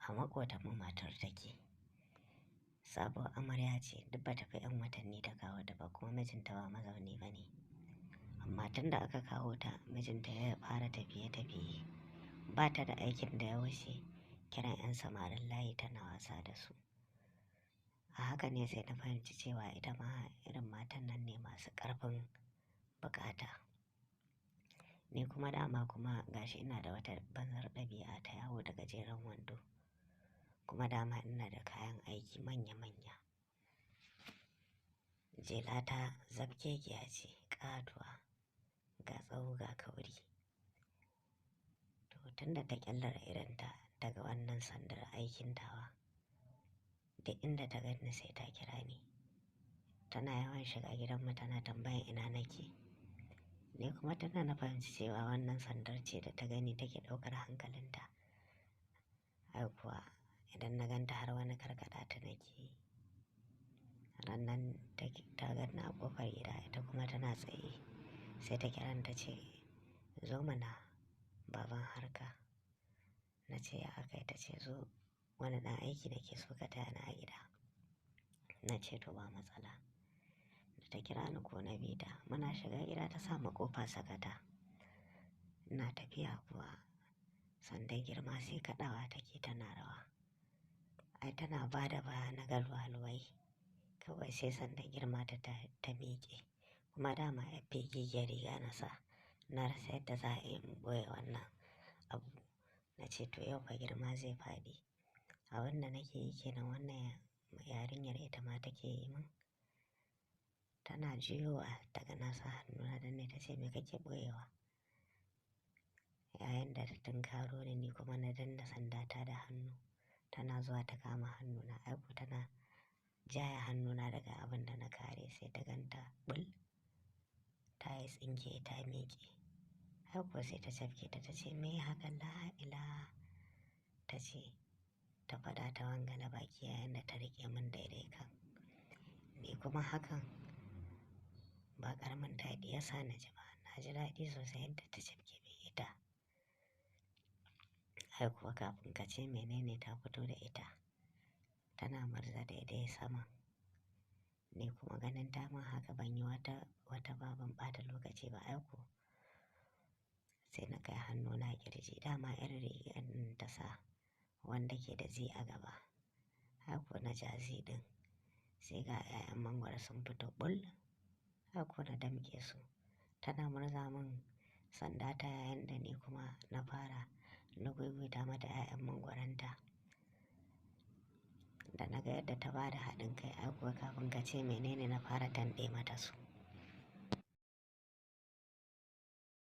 A maƙotanmu matar take. Sabuwar amarya ce, duk ba ta fi 'yan watanni ta kawo ta ba kuma mijinta ba mazauni ba ne. Amma tun da aka kawo ta, mijinta ya fara tafiye-tafiye. Ba ta da aikin da ya wuce kiran 'yan samarin layi tana wasa da su. A haka ne sai na fahimci cewa ita ma irin matan nan ne masu ƙarfin buƙata. Ni kuma dama kuma gashi ina da wata banzar ɗabi'a ta yawo da gajeren wando. Kuma dama ina da kayan aiki manya-manya. Jela ta zabkekiya ce, ƙatuwa, ga tsawo ga kauri. To tun da ta ƙyallara idonta daga wannan sandar aikin tawa, duk inda ta ganni sai ta kira ni. Tana yawan shiga gidanmu tana tambayan ina nake. Ni kuma tunda na fahimci cewa wannan sandar ce da ta gani take ɗaukar hankalinta. Ai kuwa idan na gan ta har wani karkaɗa ta nake yi. Rannan ta ganni a ƙofar gida ita kuma tana tsaye. Sai ta kira ni ta ce, "Zo mana baban harka." Na ce, "Ya akai?" Ta ce, "Zo wani ɗan aiki nake so ka taya ni a gida." Na ce, "To ba matsala." Da ta kira ni ko na bi ta, muna shiga gida ta sa ma ƙofa sakata. Ina tafiya kuwa sandan girma sai kaɗawa take tana rawa. Ai tana ba da baya na ga luwai-luwai. Kawai sai sandan girma ta miƙe. Kuma dama yar fegegiyar riga na sa. Na rasa yadda za a yi in ɓoye wannan abu. Na ce to yau fa girma zai faɗi. Abin da nake yi kenan wannan yarinyar ita ma take yi min. Tana juyowa daga nasa hannuna danne ta ce, "Me kake ɓoyewa?" Yayin da ta tunkaro ni, ni kuma na danne sandata da hannu. Tana zuwa ta kama hannuna. Ai ko tana jaya hannuna daga abin da na kare sai ta ganta ɓul. Ta yi tsinke ta miƙe. Ai kuwa sai ta cafke ta ta ce, "Me haka? La ila." Ta ce ta faɗa ta wangale baki yayin da ta riƙe min daidai kan. Ni kuma hakan ba ƙaramin daɗi ya sa na ji ba. Na ji daɗi sosai yadda ta cafke min ita. Ai kuwa kafin ka ce menene ta fito da ita. Tana murza daidai saman. Ni kuma ganin ta min haka ban yi wata wata ba ban ɓata lokaci ba. Ai ko sai na kai hannuna ƙirji. Dama irin rigar nan ta sa wanda ke da Z a gaba. Ai ko na ja Z ɗin sai ga 'ya'yan mangwaro sun fito ɓul. Ai ko na damƙe su. Tana murza min sanda ta yayin da ni kuma na fara luguguyta mata 'ya'yan mangwaronta. Da na ga yadda ta ba da haɗin kai ai kuwa kafin ka ce menene na fara tanɗe mata su.